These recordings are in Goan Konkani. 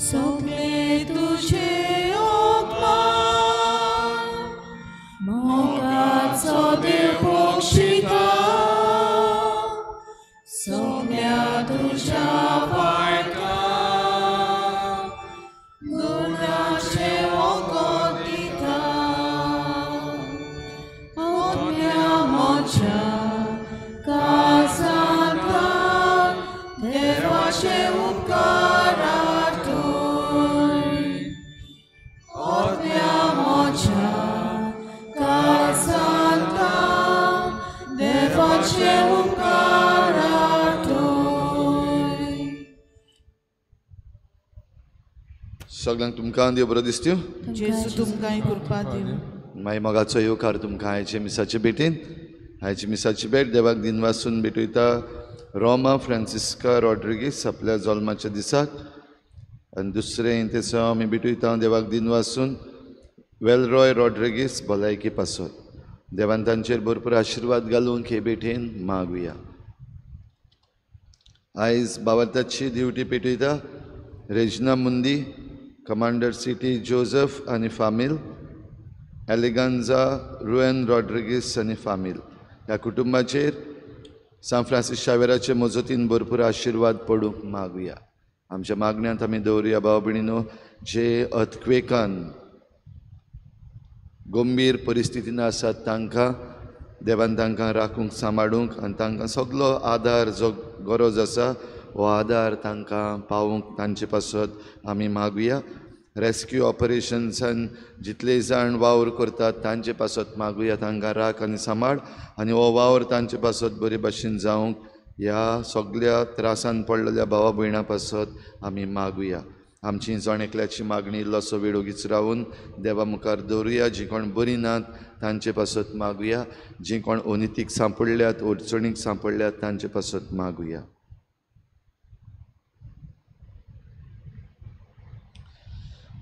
सगळे तुझे अपमान मोगाचो देव बक्षिता सगळ्या तुझ्या पाडकांक गुणाचें वखद दिता आत्म्या म्हज्या काळजांतल्यान देवाचे उपकार आठय आत्म्या म्हज्या काळजांतल्यान देवाचे उपकार आठय. सगळ्यांक तुमकां देव बरो दिसत्यो. जेजू तुमकांय कृपा दिवं. मागीर मोगाचो येवकार तुमकां आयचे मिसाचे भेटीन. आयचे मिसाची भेट देवाक दिनवासून भेटयता रोमा फ्रांसिस्का रॉड्रिगीस आपल्या जल्माच्या दिसाक. आनी दुसरें तेसो आमी भेटयता देवाक दिनवासून वेलरॉय रॉड्रिगीस भलायकी पासत. देवान तांचेर भरपूर आशिर्वाद घालूंक हे भेटेन मागुया. आयज बाबाताची ड्युटी पेटयता रेजना मुंदी, कमांडर सिटी जोजफ आनी फामील, एलिगांजा रुएन रॉड्रिगीस आनी फामील. ह्या कुटुंबाचेर सांत फ्रांसीस शावेराचे मजतीन भरपूर आशिर्वाद पडूंक मागुया. आमच्या मागण्यांत आमी दवरुया भाव भयणीनो जे अर्थक्वेकान गंभीर परिस्थितीन आसात तांकां देवान तांकां राखूंक सांबाळूंक आनी तांकां सगलो आदार जो गरज आसा हो आदार तांकां पावूंक तांचे पासत आमी मागुया. रेस्क्यू ऑपरेशन्सान जितले जाण वावर करतात तांचे पासत मागुया, तांकां राख आनी सांबाळ आनी हो वावर तांचे पासत बरे भाशेन जावंक ह्या सगल्या त्रासान पडलेल्या भावा भयणां पासत आमी मागुया. आमची जण एकल्याची मागणी इल्लोसो वेळ ओगीच रावून देवा मुखार दवरुया. जीं कोण बरीं नात तांचे पासत मागुया, जीं कोण अनितीक सांपडल्यात अडचणीक सांपडल्यात तांचे पासत मागुया.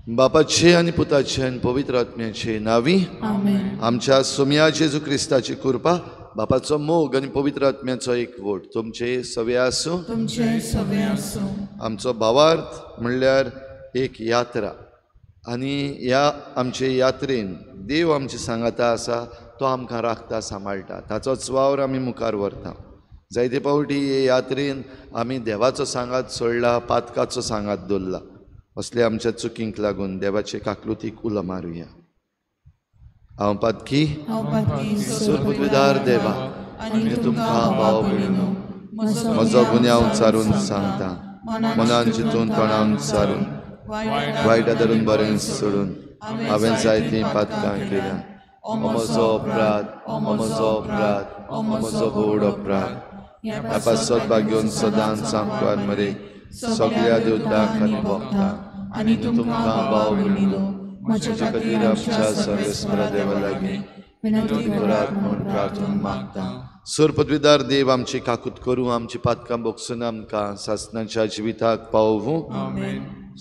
बापाचे आनी पुताचे आनी पवित्र आत्म्याचे नांवी आमच्या सोम्या जेजू क्रिस्ताची कृपा, बापाचो मोग आनी पवित्र आत्म्याचो एकवट तुमचे सवे आसूं. तुमचे सवे आसूं. आमचो भावार्थ म्हणल्यार एक यात्रा आनी ह्या आमचे यात्रेन देव आमचे सांगाता आसा, तो आमकां राखता सांबाळटा, ताचोच वावर आमी मुखार व्हरता. जायते फावटी हे यात्रेन आमी देवाचो सांगात सोडला, पातकाचो सांगात दवरला. असले आमच्या चुकींक लागून देवाचे काकलुतीक उलो मारुया. हांव पातकी सुरपुतविदार देवा आनी तुमकां भाव भयणीनो म्हजो गुन्यांव चारून सांगता, मनान चिंतून तोंडान सारून वायट धरून बरें सोडून हांवें जायतीं पातकां केल्यां. म्हजो अपराध, म्हजो अपराध, म्हजो व्हड अपराध. ह्या पासत भाग्योन सदांच सांकवार मरे सगळ्या देवतांक आनी भक्तांक आनी तुमकां भाव भयणीनो म्हजे खातीर आमच्या सर्वेस्परा देवा लागीं विनंती करात म्हूण प्रार्थना मागता. सरपदवीदार देव आमची काकूत करूं, आमची पातकां बोगसून आमकां सासणाच्या जिविताक पावोवूं.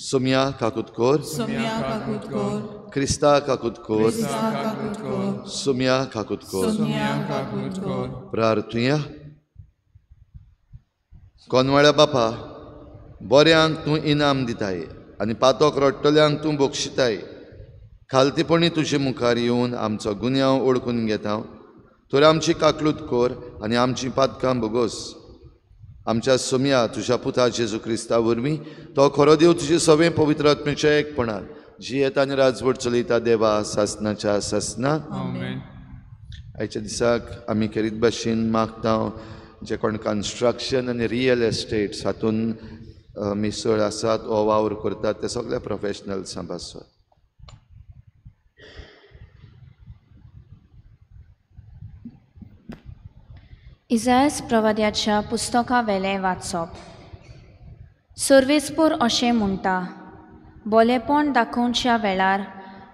सोम्या काकूत कर, क्रिस्ता काकूत कर, सोम्या काकूत कर. प्रार्थुया. कोनवाळ्या बापा, बऱ्यांक तूं इनाम दिताय आनी पातक रडटल्यांक तूं बक्षिताय. खालतीपणी तुजे मुखार येवन आमचो गुन्यांव ओळखून घेता तर आमची काकलूत कर आनी आमची पातकां भोगोस. आमच्या सोम्या तुज्या पुता जेजू क्रिस्ता वरवीं तो खरो देव तुजे सगळें पवित्र आत्म्याच्या एकपणान जियेता आनी राजवट चलयता देवा सासनाच्या सासना. आयच्या दिसाक आमी खेरीत भाशेन मागता जे कोण कन्स्ट्रक्शन आनी रियल एस्टेट्स हातून मिसळ आसात हो वावर करतात ते सगळे प्रोफेशनल्सां पासत. इजायस प्रवाद्याच्या पुस्तका वेलें वाचप. सर्वेस्पोर अशें म्हणटा, बोलेपण दाखोवच्या वेळार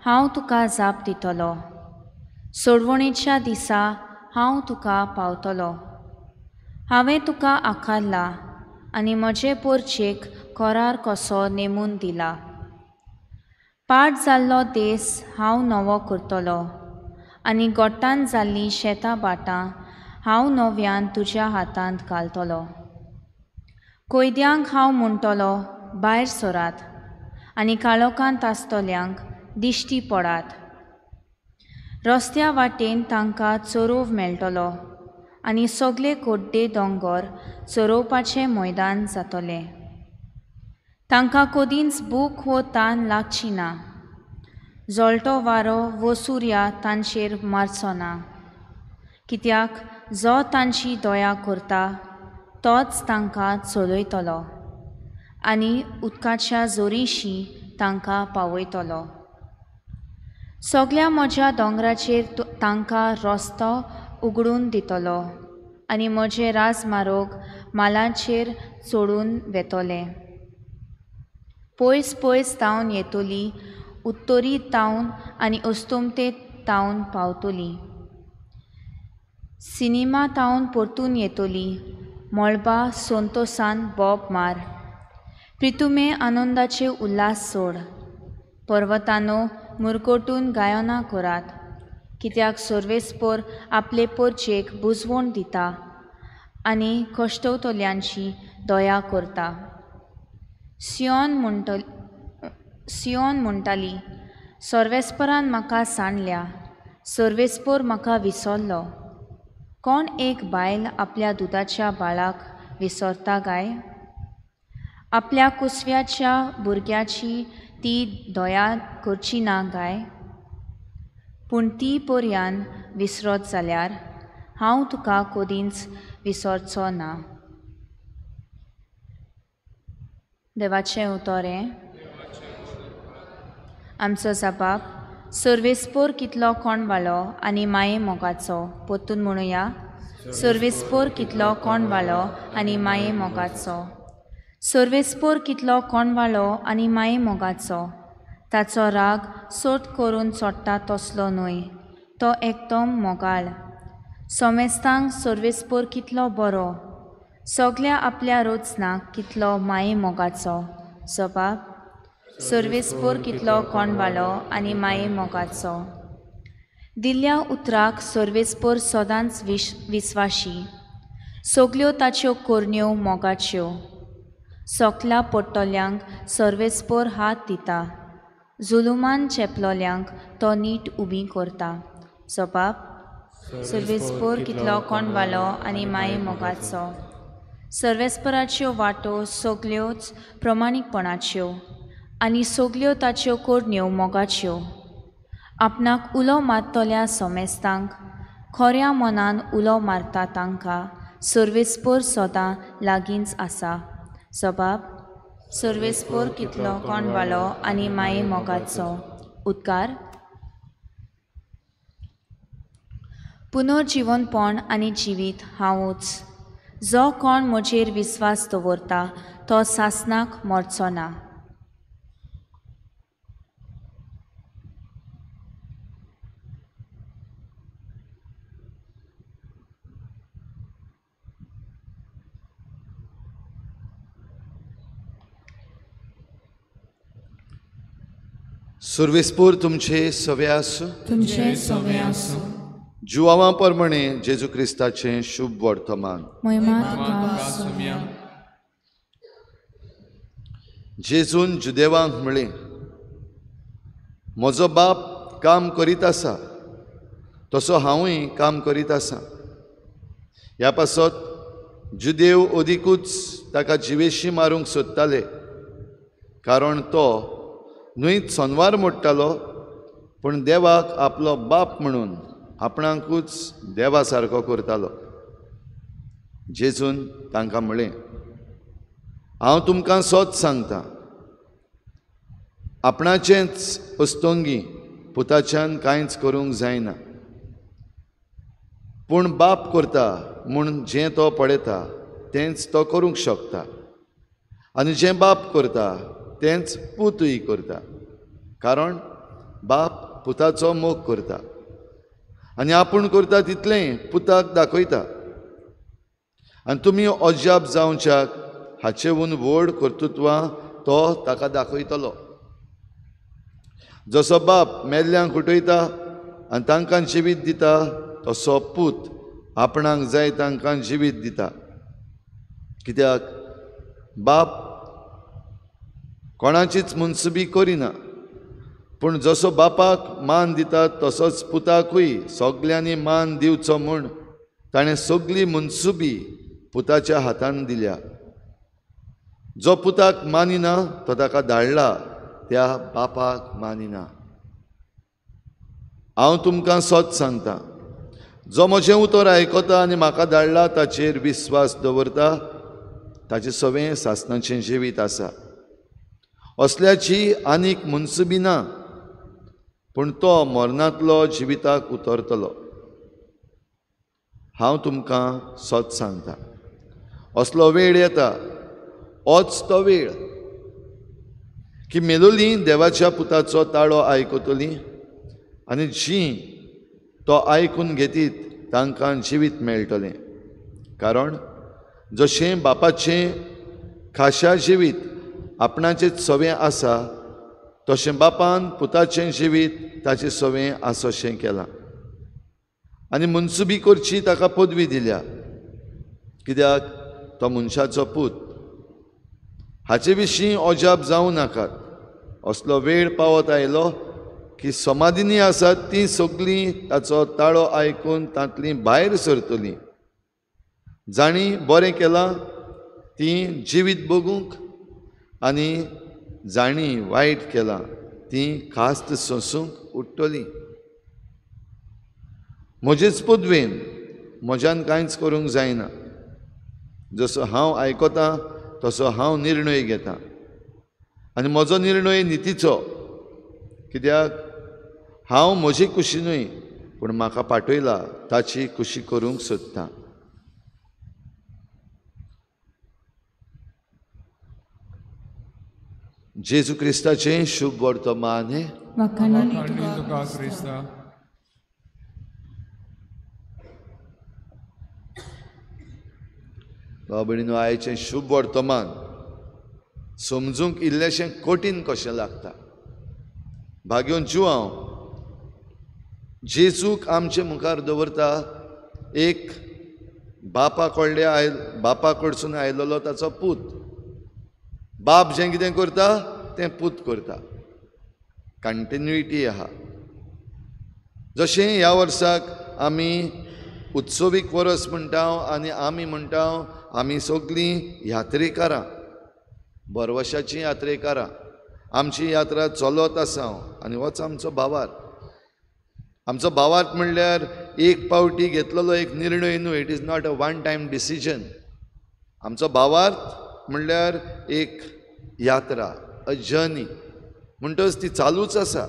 हांव तुका जाप दितलो, सोडवणेच्या दिसा हांव तुका पावतलो. हांवें तुका आकारला आनी म्हजे पोरचेक करार कसो नेमून दिला. पाड जाल्लो देस हांव नवो करतलो आनी गोट्टान जाल्लीं शेतां भाटां हांव नव्यान तुज्या हातांत घालतलो. कोयद्यांक हांव म्हणटलो, भायर सरात, आनी काळोखांत आसतल्यांक दिश्टी पडात. रस्त्या वाटेन तांकां चरोव मेळटलो आनी सगळे कोड्डे दोंगर चरोवपाचें मैदान जातलें. तांकां कदींच भूक वो तान लागची ना, जळटो वारो वो सुर्या तांचेर मारचो ना, कित्याक जो तांची दया करता तोच तांकां चलयतलो आनी उदकाच्या जोरीशी तांकां पावयतलो. सगल्या म्हज्या दोंगराचेर तांकां रस्तो उगडून दितलो आनी म्हजे राजमार्ग मालाचेर चडून वेतले. पयस पयस तावन येतली, उत्तरी तावन आनी अस्तमते तावन पावतली, सिनेमा तावन परतून येतली. मळबा संतोसान बोब मार, प्रितुमे आनंदाचे उल्हास सोड, पर्वतानो मुरगटून गायना करात, कित्याक सर्वेस्पर आपले पोरचेक बुजवण दिता आनी कश्टवतल्यांची दया करता. सियोन म्हणटाली, सर्वेस्परान म्हाका सांडल्या, सर्वेस्पर म्हाका विसरलो. कोण एक बायल आपल्या दुदाच्या बाळाक विसरता काय? आपल्या कुसव्याच्या भुरग्याची ती दया करची ना काय? पूण ती पर्यान विसरत जाल्यार हांव तुका कदींच विसरचो ना. देवाचें उतर हें. आमचो जबाब सर्वेस्पोर कितलो कोणवालो आनी माये मोगाचो. परतून म्हणुया, सर्वेस्पोर कितलो कोणवालो आनी माये मोगाचो. सर्वेस्पोर कितलो कोणवालो आनी माये मोगाचो. ताचो राग सोट करून चोडटा तसलो न्हय, तो एकदम मोगाळ. सोमेस्तांक सर्वेस्पोर कितलो बरो, सगल्या आपल्या रचनाक कितलो माये मोगाचो. जबाब सर्वेस्पोर कितलो कोणवालो आनी माये मोगाचो. दिल्ल्या उतराक सर्वेस्पोर सदांच विस्वाशी, सगल्यो ताच्यो करण्यो मोगाच्यो. सकला पडटल्यांक सर्वेस्पोर हात दिता, जुलुमान चेपलोल्यांक तो नीट उबी करता. जबाब सर्वेस्पोर कितलो कोणवालो आनी माये मोगाचो. सर्वेस्पराच्यो वाटो सगल्योच प्रमाणीकपणाच्यो आनी सगल्यो ताच्यो करण्यो मोगाच्यो. आपणाक उलो मारतल्या सोमेस्तांक खऱ्या मनान उलो मारता तांकां सर्वेस्पोर सदां लागींच आसा. जबाब सर्वेस्पोर कितलो कोणवालो आनी माये मोगाचो. उद्गार पुनर्जिवनपण आनी जिवीत हांवूच. जो कोण म्हजेर विस्वास दवरता तो सासनाक मरचो ना. सर्वेस्पोर तुमचे सवे आसूं, तुमचे सवे आसूं. जुवावा प्रमाणे जेजू क्रिस्ताचें शुभ वर्तमान. जेजून जुदेवांक म्हळें, म्हजो बाप काम करीत आसा तसो हांवूय काम करीत आसा. ह्या पासत जुदेव अदिकूच ताका जिवेशी मारूंक सोदताले, कारण तो न्हय सनवार मोडटालो पूण देवाक आपलो बाप म्हणून आपणाकूच देवा सारको करतालो. जेजून तांकां म्हळें, हांव तुमकां सत सांगता, आपणाचेंच अस्तंगी पुताच्यान कांयच करूंक जायना, पूण बाप करता म्हूण जें तो पळयता तेंच तो करूंक शकता, आनी जें बाप करता तेंच पुतूय करता, कारण बाप पुताचो मोग करता आनी आपूण करता तितलें पुताक दाखयता. आनी तुमी अजाप जावच्याक हाचेहून व्हड कर्तृत्वां तो ताका दाखयतलो. जसो बाप मेल्ल्यांक उठयता आनी तांकां जिवीत दिता तसो पूत आपणाक जाय तांकां जिवीत दिता. कित्याक बाप कोणाचीच मनसुबी करिना, पूण जसो बापाक मान दिता तसोच पुताकूय सगल्यांनी मान दिवचो म्हूण ताणें सगली मनसुबी पुताच्या हातान दिल्या. जो पुताक मानिना तो ताका धाडला त्या बापाक मानिना. हांव तुमकां सत सांगता, जो म्हजें उतर आयकता आनी म्हाका धाडला ताचेर विस्वास दवरता ताचें सवें सासणाचें जिवीत आसा. असल्याची आनीक मनसुबी ना, पूण तो मरणांतलो जिविताक उतरतलो. हांव तुमकां सत सांगता, असलो वेळ येता, होच तो वेळ की मेलोली देवाच्या पुताचो ताळो आयकतली आनी जी तो आयकून घेतीत तांकां जिवीत मेळटलें. कारण जशें बापाचें खाशा जिवीत आपणाचें सवें आसा तशें बापान पुताचें जिवीत ताचें सवें आसोशें केलां आनी मनसुबी करची ताका पदवी दिल्या, कित्याक तो मनशाचो पूत. हाचे विशीं अजाप जावं नाकात. असलो वेळ पावत आयलो की समाधीनी आसात तीं सगळीं ताचो ताळो आयकून तांतलीं भायर सरतलीं. जांणी बरें केलां तीं जिवीत बगूंक आनी जांणी वायट केलां तीं खास्त सोंसूंक उठ्ठलीं. म्हजेच पदवेन म्हज्यान कांयच करूंक जायना. जसो हांव आयकतां तसो हांव निर्णय घेता आनी म्हजो निर्णय नितीचो, कित्याक हांव म्हजी खुशी न्हय पूण म्हाका पाठयला ताची खुशी करूंक सोदतां. जेजू क्रिस्ताचें शुभ वर्तमान हें. भाव भयणीनो, आयचें शुभ वर्तमान समजूंक इल्लेशें कठीण कशें लागता. भाग्योन जुआंव जेजूक आमचे मुखार दवरता एक बापा कडले बापा कडसून आयलेलो ताचो पूत. बाप जें कितें करता तें पूत करता. कंटिन्युइटी आहा. जशें ह्या वर्साक आमी उत्सवीक वरस म्हणटा आनी आमी म्हणटा आमी सगळीं यात्रेकारां, बरवशाचीं यात्रेकारां. आमची यात्रा चलत आसा आनी होच आमचो भावार्थ. आमचो भावार्थ म्हणल्यार एक पावटी घेतलेलो एक निर्णय न्हू. It is not a one time decision. आमचो भावार्थ म्हणल्यार एक यात्रा, अ जर्नी. म्हणटच ती चालूच आसा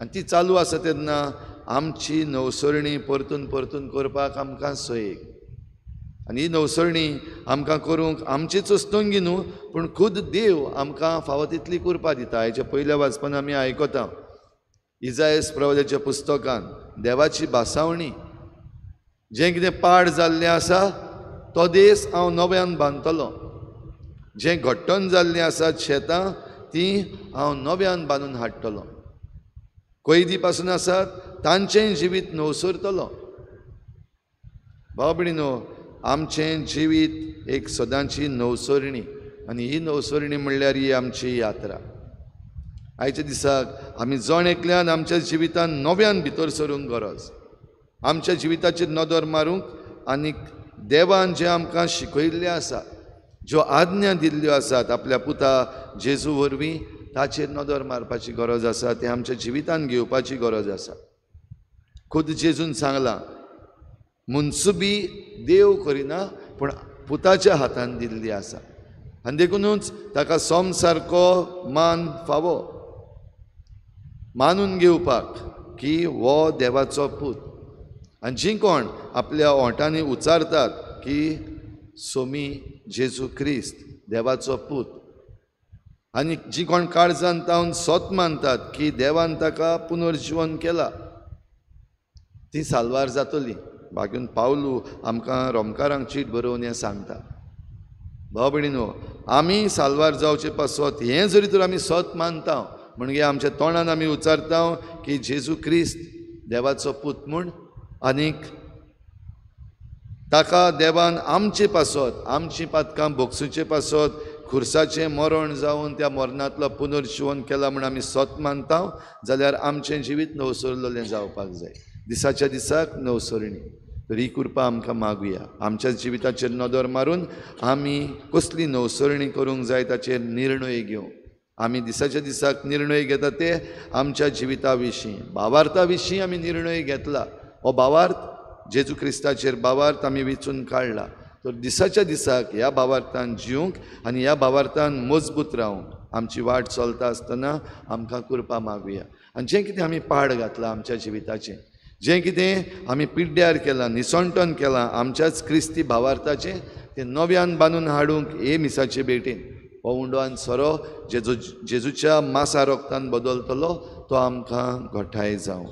आनी ती चालू आसा तेन्ना आमची नवसरणी परतून परतून करपाक आमकां सोयीक. आनी ही नवसरणी आमकां करूंक आमचीच अस्तंगी न्हू पूण खुद देव आमकां फावो तितली कृपा दिता. हाच्या पयल्या वाचपान आमी आयकता इजायस प्रवादाच्या पुस्तकान देवाची भासावणी, जें कितें पाड जाल्लें आसा तो देस हांव नव्यान बांदतलो, जें घट्टण जाल्लीं आसात शेतां तीं हांव नव्यान बांदून हाडटलो, कैदी पासून आसात तांचें जिवीत नवसरतलो. भाव भयणीनो, आमचें जिवीत एक सदांची नवसरणी आनी ही नवसरणी म्हणल्यार ही आमची यात्रा. आयच्या दिसाक आमी जण एकल्यान आमच्या जिवितान नव्यान भितर सरूंक गरज, आमच्या जिविताचेर नदर मारूंक आनी देवान जें आमकां शिकयल्लें आसा, ज्यो आज्ञा दिल्ल्यो आसात आपल्या पुता जेजू वरवीं ताचेर नदर मारपाची गरज आसा, तें आमच्या जिवितान घेवपाची गरज आसा. खुद जेजून सांगलां मनसुबी देव करिना पूण पुताच्या हातान दिल्ली आसा आनी देखुनूच ताका सोम सारको मान फावो मानून घेवपाक की हो देवाचो पूत. आनी जीं कोण आपल्या ओंठांनी उच्चारतात की सोमी जेजू क्रिस्त देवाचो पूत आनी जी कोण काळजान तावन सत मानतात की देवान ताका पुनर्जिवन केला ती साल्वार जातली. बागून पावलू आमकां रोमकारांक चीट बरोवन हें सांगता. भाव भयणीनो, आमी साल्वार जावचे पासत हें जरी तर आमी सत मानता म्हणजे आमच्या तोंडान आमी उच्चारता की जेजू क्रिस्त देवाचो पूत म्हूण आनीक ताका देवान आमचे पासत आमची पातकां भोगसुचे पासत खुर्साचें मरण जावन त्या मरणांतलो पुनर्जिवन केला म्हूण आमी सत मानता जाल्यार आमचें जिवीत नवसरलेलें जावपाक जाय. दिसाच्या दिसाक नवसरणी. तर ही कृपा आमकां मागुया. आमच्या जिविताचेर नदर मारून आमी कसली नवसरणी करूंक जाय ताचेर निर्णय घेवंक. आमी दिसाच्या दिसाक निर्णय घेता ते आमच्या जिविता विशीं, भावार्था विशीं आमी निर्णय घेतला. हो भावार्थ जेजू क्रिस्ताचेर भावार्थ आमी वेंचून काडला. तर दिसाच्या दिसाक ह्या भावार्थान जिवंक आनी ह्या भावार्थान मजबूत रावंक आमची वाट चलता आसतना आमकां कृपा मागुया. आनी जें कितें आमी पाड घातलां आमच्या जिविताचें, जें कितें आमी पिड्ड्यार केलां, निसणटन केलां आमच्याच क्रिस्ती भावार्थाचें, तें नव्यान बांदून हाडूंक हे मिसाचे भेटेन हो उंडो आनी सोरो जेजूच्या मासा रोगतान बदलतलो तो आमकां घटाय जावं.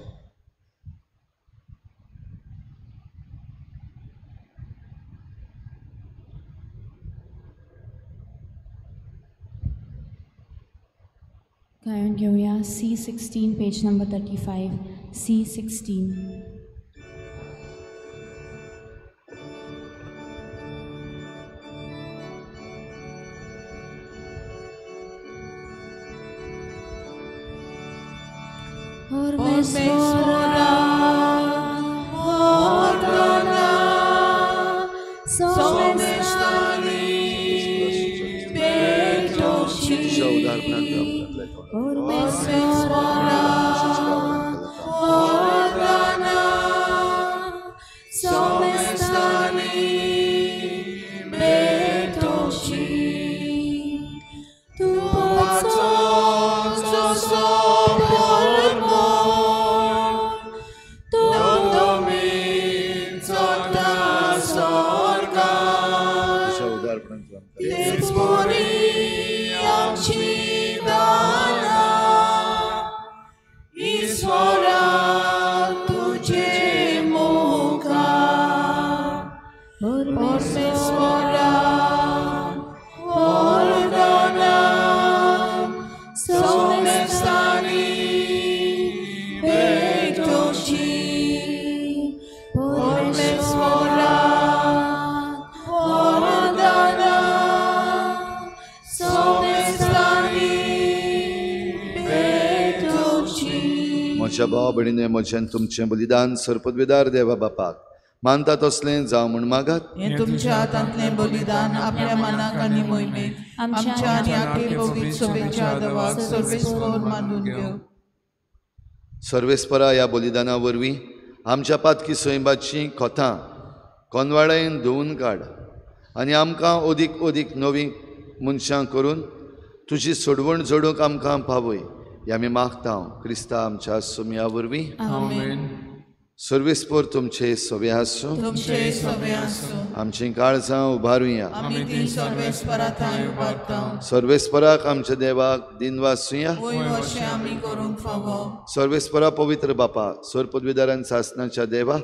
गायन घेऊया C16 page number 35 C16. म्हज्या भाव भयणीने म्हजें तुमचें बलिदान सरपदवेदार देवा बापाक मानता तसलें जावं म्हूण मागात. हें तुमच्या हातांतलें बलिदान आपल्या मनाक आनी मोहिमेक आमच्या आनी आपले पवित्र सभेच्या देवाक सर्वेस्पर मानून घेवं. सर्वेस्परा ह्या बलिदाना वरवीं आमच्या पातकी सैमाचीं खोतां कोनवाळायेन धुवून काड आनी आमकां अदीक अदीक नवीं मनशां करून तुजी सोडवण जोडूंक आमकां पावय हे आमी मागता क्रिस्ता आमच्या सुमया वरवीं. आमेन. सर्वेस्पर तुमचे सवे आसूं. आमचीं काळजां उबारुया. सर्वेस्पराक आमच्या देवाक दिनवासुया. सर्वेस्परा पवित्र बापा सर्व पदवीदारान सासनाच्या देवा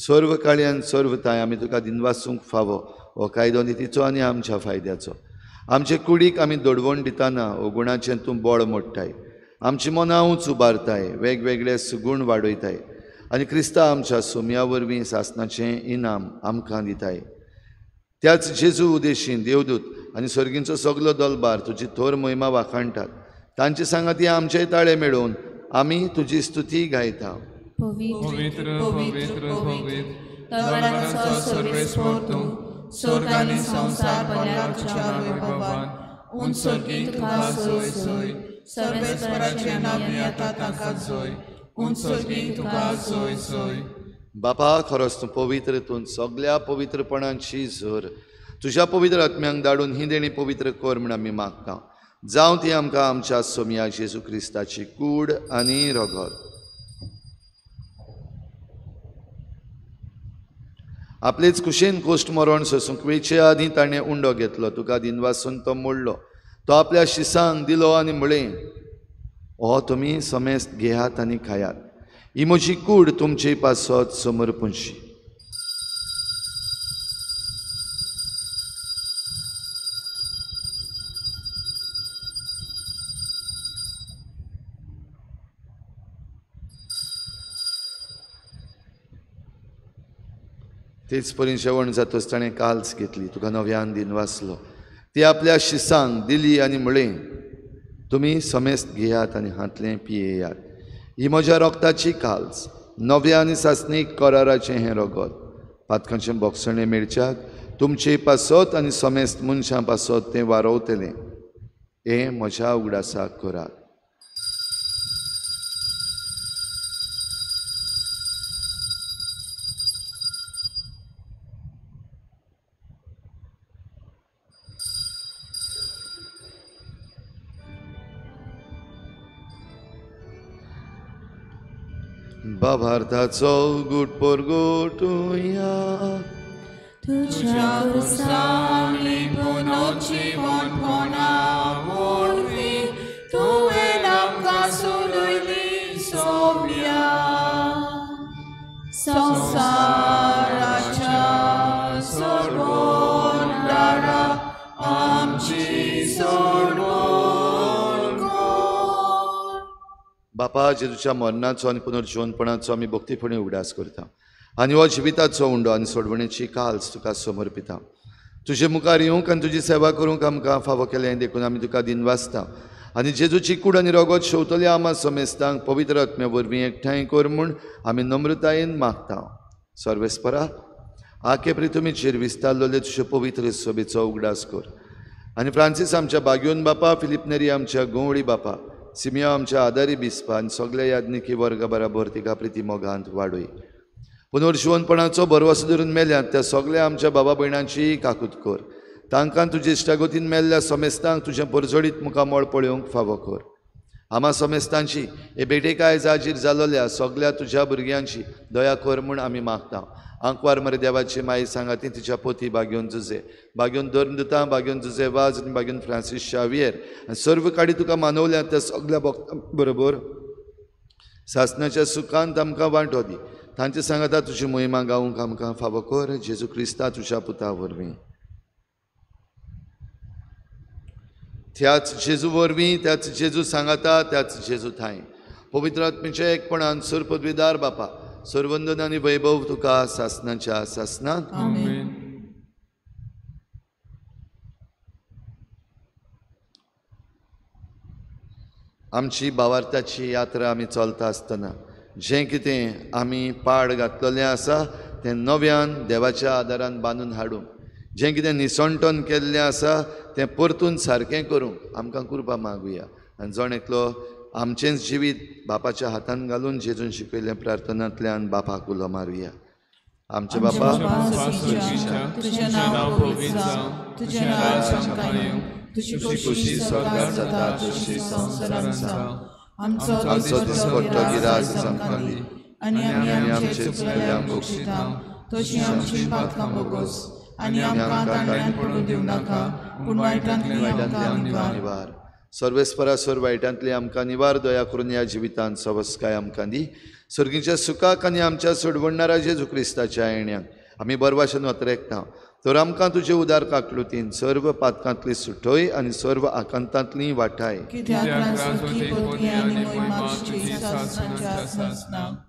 सर्व काळयान सर्व ताय आमी तुका दिनवासूंक फावो. हो कायदो नितीचो आनी आमच्या फायद्याचो. आमचे कुडीक आमी दडवण दितना हो गुणाचें तूं बळ मोडटाय, आमची मनां उंच उबारताय, वेगवेगळे सुगूण वाडयताय आनी क्रिस्ता आमच्या सोम्या वरवीं सासनाचें इनाम आमकां दिताय. त्याच जेजू उदेशीन देवदूत आनी सर्गींचो सगलो दलबार तुजी थोर महिमा वाखाणटात. तांचे सांगाती आमचे ताळे मेळोवन आमी तुजी स्तुती गायता. पवित्र पवित्र पवित्र सर्वेस्पर तूं स्वर्ग आनी संवसार भरला तुज्या वैभवान. उंच सर्गी तुका सोय सोय, सर्वेस्पराचें नांव येता ताका जोय, उंच सर्गी तुका सोय सोय. बापा खरोच तूं पवित्र, तूं सगल्या पवित्रपणाची झर. तुज्या पवित्र आत्म्यांक धाडून ही देणी पवित्र कर म्हूण आमी मागता. जावं ती आमकां आमच्या सोमया जेजू क्रिस्ताची कूड आनी रगत. आपलेच कुशेन कोश्ट मरण सोसूंक वेचे आदीं ताणें उंडो घेतलो, तुका दिनवासून तो मोडलो, तो आपल्या शिसांक दिलो आनी म्हळें, हो तुमी समेस्त घेयात आनी खायात, ही म्हजी कूड तुमचे पासत समर्पणशी. तेच परी जेवण जातच ताणें काल्स घेतली, तुका नव्यान दिनवासलो, ती आपल्या शिसांक दिली आनी म्हळें, तुमी समेस्त घेयात आनी हांतलें पियेयात. ही म्हज्या रोगताची काल्स, नव्या आनी सासणीक कराराचें हें रगत. पातकांचें बोगसणें मेळच्याक तुमचे पासत आनी समेस्त मनशां पासत तें वारोवतलें. हें म्हज्या उगडासाक करात. बाबार्थाचो गुट परगटुया. तुज्या खुर्सान लिपून जिवनपणा वरवीं तुवें आमकां सोडयली सोम्या. संवसाराच्या सोडवणदारा आमची सोडवण कर. बापा, जेजूच्या मरणाचो आनी पुनर्जिवनपणाचो आमी भक्तीपणी उगडास करता आनी हो जिविताचो उंडो आनी सोडवणेची काल्स तुका समर्पिता. तुजे मुखार येवंक आनी तुजी सेवा करूंक आमकां फावो केलें देखून आमी तुका दिनवासता. आनी जेजूची कूड आनी रगत शेवतल्या आमा समेस्तांक पवित्र आत्म्या वरवीं एकठांय कर म्हूण आमी नम्रतायेन मागता. सर्वेस्परा, आखे प्रितुमीचेर विस्तारलेले तुजे पवित्र सभेचो उगडास कर आनी फ्रांसीस आमच्या बाग्योन बापा, फिलीप नेरी आमच्या गंवळी बापा, सिमिया आमच्या आदारी बिस्पा आनी सगल्या याज्ञिकी वर्गा बराबर तिका प्रिती मोगांत वाडय. पुनर्जिवनपणाचो भरवसो धरून मेल्यात त्या सगल्या आमच्या बाबा भयणांची काकूत कर. तांकां तुजे इश्टागतीन मेल्ल्या समेस्तांक तुजें परजळीत मुखामळ पळोवंक फावो कर. आमा समेस्तांची हे भेटेक आयज हाजीर जालोल्या सगल्या तुज्या भुरग्यांची दया कर म्हूण आमी मागता. आंकवार मरे देवाची माई सांगाती तिच्या पोती बाग्योन जुजे, बाग्योन धर्मदुतां, बाग्योन जुजे वाज आनी बाग्योन फ्रांसीस शावियर आनी सर्व काडी तुका मानवल्या त्या सगल्या भक्तां बरोबर सासणाच्या सुखांत आमकां वांटो दी. तांचे सांगाता तुजी मोहिमा गावंक आमकां फावो कर. जेजू क्रिस्ता तुज्या पुता वरवीं. त्याच जेजू वरवीं, त्याच जेजू सांगाता, त्याच जेजू थांय पवित्र आत्म्याच्या एकपणान सर्व पदवीदार बापा, सर्वंदन आनी वैभव तुका सासणाच्या सासणांत. आमेन. आमची भावार्थाची यात्रा आमी चलता आसतना जें कितें आमी पाड घातलेलें आसा तें नव्यान देवाच्या आदारान बांदून हाडूंक, जें कितें निसणटन केल्लें आसा तें परतून सारकें करूंक आमकां कृपा मागुया. आनी जण एकलो आमचेंच जिवीत बापाच्या हातान घालून जेजून शिकयल्ल्या प्रार्थनांतल्यान बापाक उलो मारुया. आमचे बापा, तुजें नांव पवित्र जावं, तुजें राज्य आमकां येवं, तुजी खोशी स्वर्गार जाता तशी संवसारांत जावं. आमचो दिसपट्टो गिरास आमकां दी आनी आमी आमचे चुकलेल्यांक भोगशिता तशी आमची पातकां भोगोस आनी आमकां तांड्यांत पडूं दिवं नाका, पूण वायटांतली आमकां निवार. सर्वेस्परा, सर्व वायटांतली आमकां निवार. दया करून ह्या जिवितांत सवस्काय आमकां दी. सर्गीच्या सुखाक आनी आमच्या सोडवणणारा जेजू क्रिस्ताच्या येण्याक आमी बरवाशेन वतरेकता. तर आमकां तुजे उदार काकलुतीन सर्व पातकांतली सुटय आनी सर्व आकांतांतली वाटाय.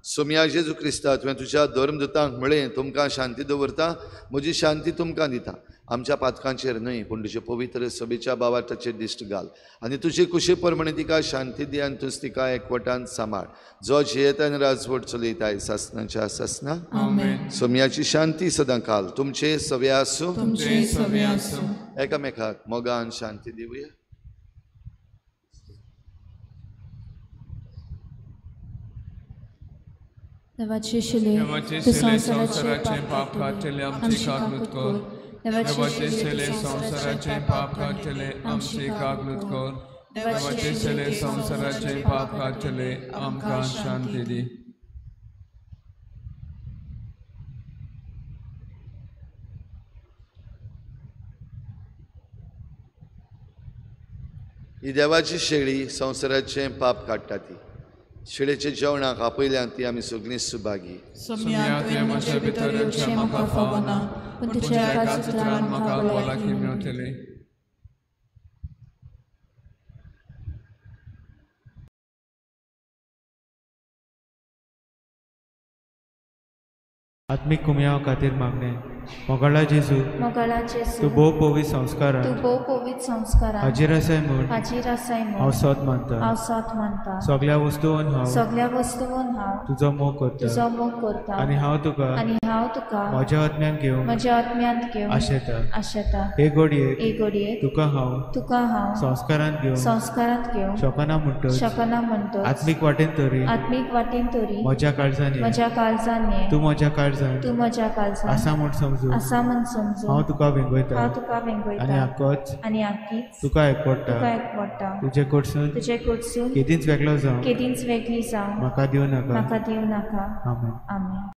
सोम्या जेजू क्रिस्ता, तुवें तुज्या धर्मदुतांक म्हळें, तुमकां शांती दवरता, म्हजी शांती तुमकां दिता. आमच्या पातकांचेर न्हय पूण तुजे पवित्र सभेच्या बावार्थाचेर दिश्ट घाल आनी तुजे कुशे प्रमाणे तिका शांती दी आनी तूंच तिका एकवटान सांबाळ, जो जियेता आनी राजवट चलयताय सासणाच्या सासना. सोम्याची शांती सदां काल तुमचे सवे आसूं. एकामेकाक मोगान शांती दिवया. देवाचे शिले तूं संवसाराचें पाप काडटले आमची काकूत कर. देवाचे शिले संवसाराचें पाप काडटले आमची काकूत कर. देवाचे शिले संवसाराचें पाप काडटले आमकां शांती दी. ही देवाची शेळी संवसाराचें पाप काडटा. ती शेळेच्या जेवणाक आपयल्यान ती आमी सगळीं सुभागी. आत्मीक कुमयाव खातीर मागणें. मोगाळा जेजू, मोगाळा जेजू, तूं भोव पवित्र संस्कारान, तूं भोव पवित्र संस्कारान हाजीर आसाय म्हूण, हाजीर आसाय म्हूण हांव सत मानता, हांव सत मानता. सगळ्या वस्तून हांव, सगळ्या वस्तून हांव तुजो मोग करता, तुजो मोग करता. आनी हांव तुका, आनी हांव तुका म्हज्या आत्म्यान घेवंक, म्हज्या आत्म्यांत घेवंक आशेता, आशेता. हे घडयेक, हे घडयेक तुका हांव, तुका हांव संस्कारांत घेवंक, संस्कारांत घेवंक शकना म्हणटच, शकना म्हणटच, आत्मीक वाटेन तरी, आत्मीक वाटेन तरी म्हज्या काळजान, म्हज्या काळजान ये, तूं म्हज्या काळजान, तूं म्हज्या काळजान आसा म्हूण समजून, आसा म्हूण समजून हांव तुका वेंगयता, हांव तुका वेंगयता. आनी आकोच, आनी आकीच तुका एकवडटा, तुका एकवडटा. तुजे कडसून, तुजे कडसून केदींच वेगळो जावं, केदींच वेगळी जावं म्हाका दिवं नाका, म्हाका दिवं नाका. आमेन. आमेन.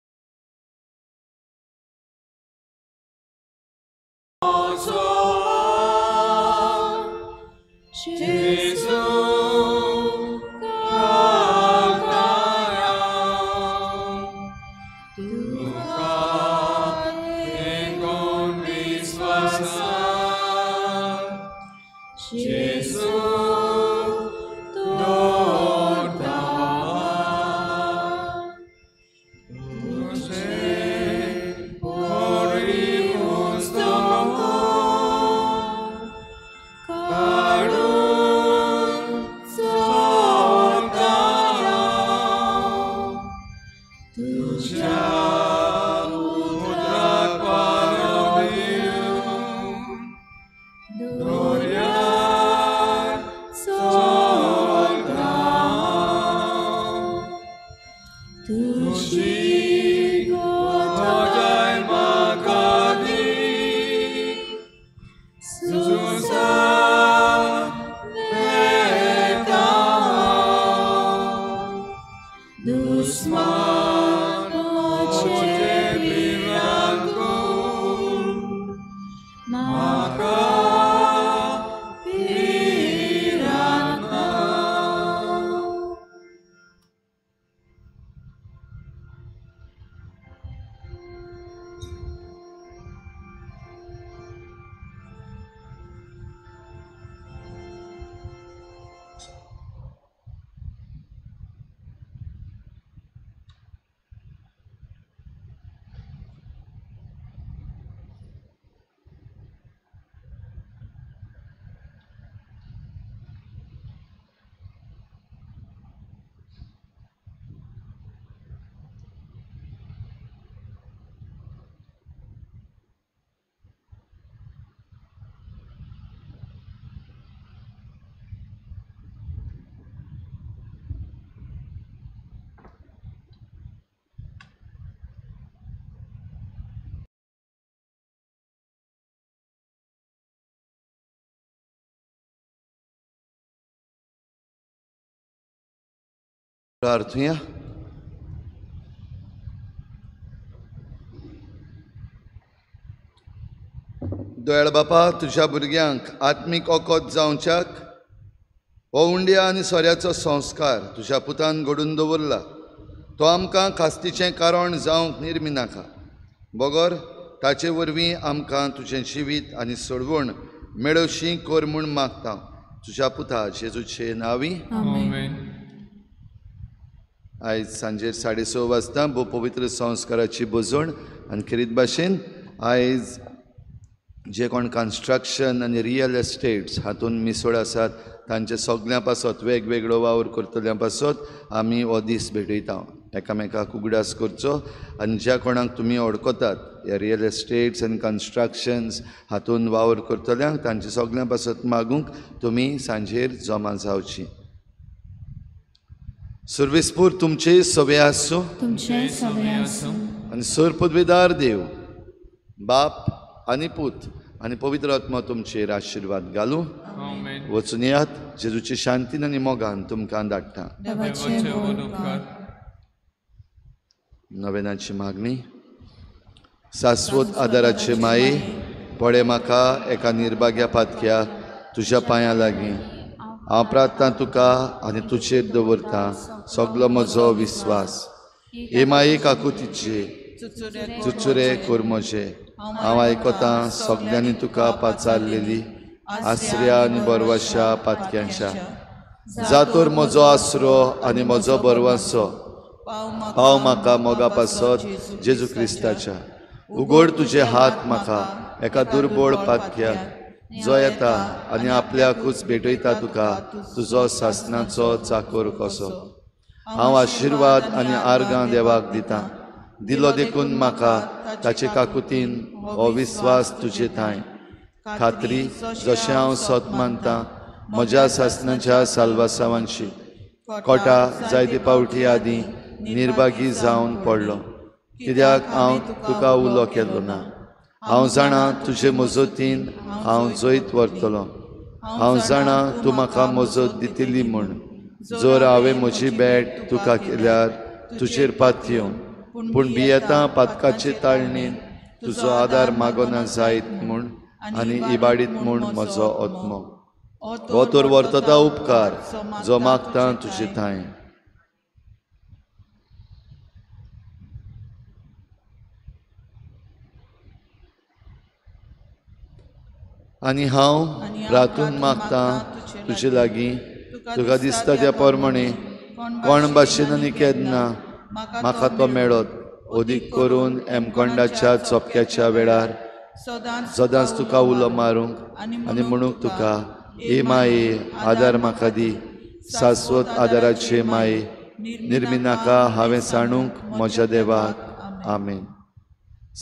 प्रार्थुया. दयाळ बापा, तुज्या भुरग्यांक आत्मीक ओकोत जावच्याक हो उंड्या आनी सोऱ्याचो संस्कार तुज्या पुतान घडून दवरला. तो आमकां खास्तीचें कारण जावंक निर्मिनाका, बगर ताचे वरवीं आमकां तुजें जिवीत आनी सोडवण मेळोवशी कर म्हूण मागता. तुज्या पुता जेजूचे नांवी आमेन. आयज सांजेर 6:30 वाजता भोव पवित्र संस्काराची बजवण आनी खेरीत भाशेन आयज जे कोण कन्स्ट्रक्शन आनी रियल एस्टेट्स हातूंत मिसळ आसात तांचे सगळ्यां पासत वेगवेगळो वावर करतल्या पासत आमी हो दीस भेटयता. एकामेकाक उगडास करचो आनी ज्या कोणाक तुमी वळखतात ह्या रियल एस्टेट्स आनी कन्स्ट्रक्शन्स हातूंत वावर करतल्यांक तांचे सगळ्यां पासत मागूंक तुमी सांजेर जमा जावची. सर्वेस्पूर तुमचे सवे आसूं, तुमचे सवे आसूं. आनी सर पदवेदार देव बाप आनी पूत आनी पवित्र आत्मा तुमचेर आशिर्वाद घालूं. वचून येयात. जेजूचे शांतीन आनी मोगान तुमकां धाडटा. नवेनाची मागणी. शाश्वत आदाराचे माये, पळे म्हाका एका निर्भाग्या पातक्या तुज्या पांयां लागीं हांव प्रार्थना तुका आनी तुजेर दवरता सगलो म्हजो विस्वास. हे माये काकुतीचे चुचुरे कर म्हजे. हांव आयकतां सगल्यांनी तुका पाचारलेली आसऱ्या आनी बरवाशा पातक्यांच्या. जातोर म्हजो आसरो आनी म्हजो बरवासो, पाव म्हाका मोगा पासत जेजू क्रिस्ताच्या. उगड तुजे हात म्हाका एका दुर्बोळ पातक्याक जो येता आनी आपल्याकूच भेटयता तुका तुजो सासणाचो चाकोर कसो. हांव आशिर्वाद आनी आर्गां देवाक दितां, दिलो देखून म्हाका ताचे काकुतीन हो विस्वास तुजे ठांय. खात्री जशें हांव सत मानतां म्हज्या सासणाच्या साल्वासावांशी. कोटा जायते पावटी आदीं निर्भागी जावन पडलो, कित्याक हांव तुका उलो केलो ना. हांव जाणा तुजे मजतीन हांव जैत व्हरतलो. हांव जाणा तूं म्हाका मजत दितली म्हूण. जर हांवें म्हजी भेट तुका केल्यार तुजेर पातयेवन, पूण भियेता पातकाचे ताळणीन तुजो आदार मागोना जायत म्हूण आनी इबाडीत म्हूण म्हजो आत्मो. हो तर व्हरतता उपकार जो मागता तुजे ठांय. आनी हांव रातून मागता तुजे लागीं, तुका दिसता त्या प्रमाणे कोण भाशेन आनी केन्ना म्हाका तो मेळत, अदीक करून एमकोंडाच्या चोपक्याच्या वेळार सदांच तुका उलो मारूंक आनी म्हणूंक तुका, ए माये आदार म्हाका दी, शाश्वत आदाराचे माये निर्मिनाका हांवें सांडूंक म्हज्या देवाक. आमेन.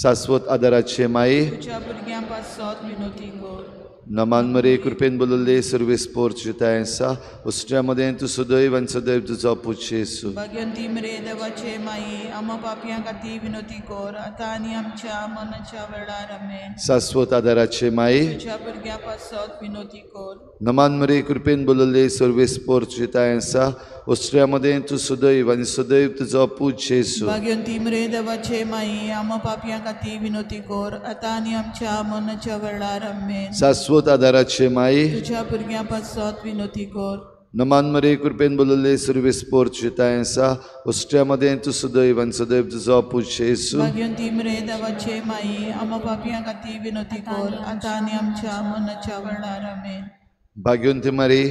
शाश्वत आदाराचे माये नमान मरे कृपेन बोलले सर्वेस पोर तुजें आसा उस्ट्या मदें तूं सदैव आनी सदैव तुजो पूत जेजू. भाग्यवंती मरे देवाचे माये आमा पापयां खातीर विनवती कर आतां आनी आमच्या मरणाच्या वेळार. आमेन. शाश्वत आदाराचे माये तुज्या भुरग्यां पासत विनवती कर. नमान मरे कृपेन बोलले सर्वेस पोर तुजें आसा उस्ट्या मदें तूं सदैव आनी सदैव तुजो पूत जेजू. भाग्यवंती मरे देवाचे माये आमा पापयां खातीर विनवती कर आतां आनी आमच्या मरणाच्या वेळार. आमेन. शाश्वत आदाराचे माये तुज्या भुरग्यां पासत विनवती कर. नमान मरे कृपेन बोलले सर्वेस पोर तुजें आसा उस्ट्या मदें तूं सदैव आनी सदैव तुजो पूत जेजू. भाग्यवंती मरे देवाचे माये आमा पापयां खातीर विनवती कर आतां आनी आमच्या मरणाच्या वेळार. आमेन. भाग्यवंती मरे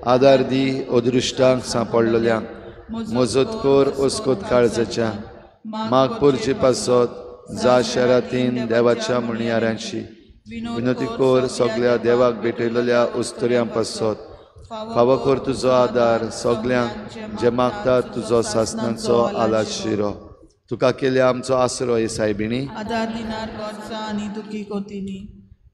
आदार दी अदृश्टांक सांपडलेल्यांक, मजत कर अस्कोत काळजाच्या, माग पोरचे पासत जा शहरातीन देवाच्या म्हणयाऱ्यांशी विनवती कर सगळ्या देवाक भेटयलेल्या उस्तुऱ्यां पासत. फावो कर तुजो आदार सगल्यांक जे मागतात तुजो सासणाचो आलाशिरो. तुका केल्या आमचो आसरो हे सायबिणी. आदार दिनार गरजा आनी दुखी कोतिनी.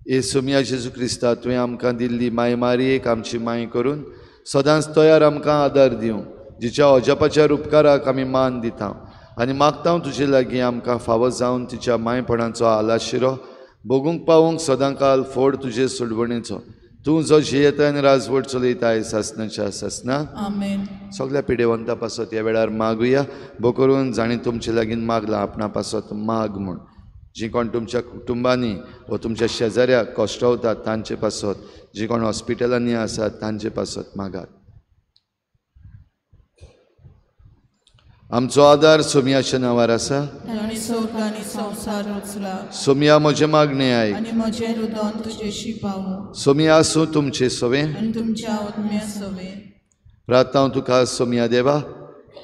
ए सोमया जेजू क्रिस्ता, तुवें आमकां दिल्ली माय मारयेक आमची माय करून सदांच तयार आमकां आदार दिवं, जिच्या अजापाच्या उपकाराक आमी मान दिता आनी मागता तुजे लागीं आमकां फावो जावन तिच्या मायपणाचो आलाशिरो भोगूंक पावूंक सदांकाल फोड तुजे सोडवणेचो. तूं जो जियेता आनी राजवट चलयता सासणाच्या सासना. आमेन. सगळ्या पिडेवंता पासत ह्या वेळार मागुया, भो करून जाणें तुमचे लागीं मागलां आपणा पासत माग म्हूण. जी कोण तुमच्या कुटुंबांनी वा तुमच्या शेजाऱ्याक कश्टवतात तांचे पासत, जी कोण हॉस्पिटलांनी आसात तांचे पासत मागात. आमचो आदार सोमयाच्या नांवार आसा. सोमया म्हजें मागणें आयक आनी म्हजें रुदन तुजेशी पावूं. सोमया आसूं तुमचे सवें आनी तुमच्या आत्म्या सवें. प्रार्थना तुका सोमया देवा,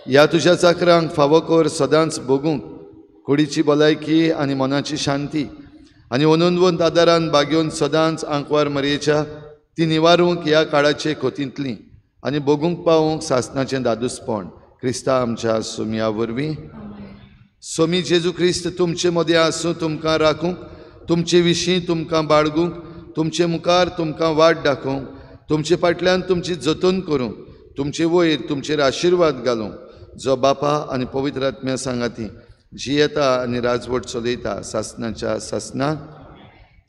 ह्या तुज्या चाकरांक फावो कर सदांच भोगूंक कुडीची भलायकी आनी मनाची शांती आनी अनंतवंत आदारान बागेवन सदांच आंकवार मरयेच्या ती निवारूंक ह्या काळाचे खोतींतली आनी भोगूंक पावूंक सासणाचें दादूसपण क्रिस्ता आमच्या सोमया वरवीं. सोमी जेजू क्रिस्त तुमचे मदें आसूं, तुमकां राखूंक, तुमचे विशीं तुमकां बाळगूंक, तुमचे मुखार तुमकां वाट दाखोवंक, तुमचे फाटल्यान तुमची जतन करूंक, तुमचे वयर तुमचेर आशिर्वाद घालूंक, जो बापा आनी पवित्र आत्म्या सांगाती जियेता आनी राजवट चलयता सासणाच्या सासना.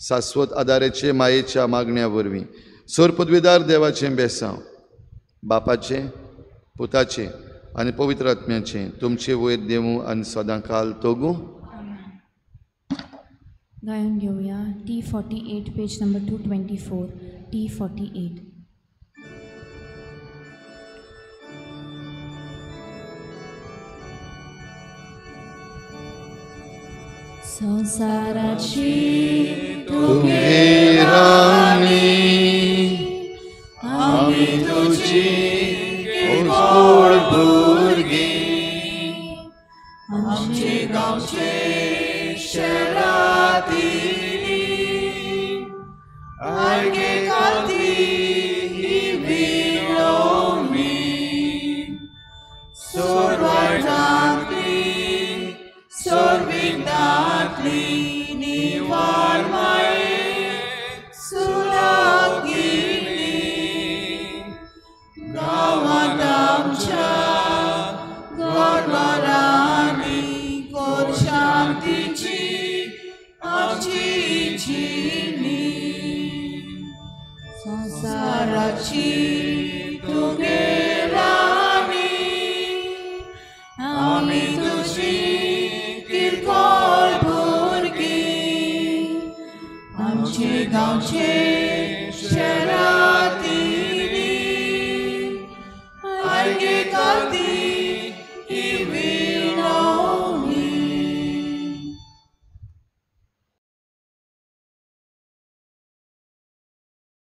शाश्वत आदाराचे मायेच्या मागण्या वरवीं सोर पदवीदार देवाचें बेसांव बापाचें पुताचें आनी पवित्र आत्म्याचें तुमचे वयर देवूं आनी सदांकाल तोगूं. गायन घेवया T48 page number 224 T48. संसाराची तुगे राणी आमी तुजी गोड भुरगीं, आमचे गांवचे शहराचे राज्याची तुगेलामी आमी तुजी किरकोळ भुरगीं आमचे गांवचे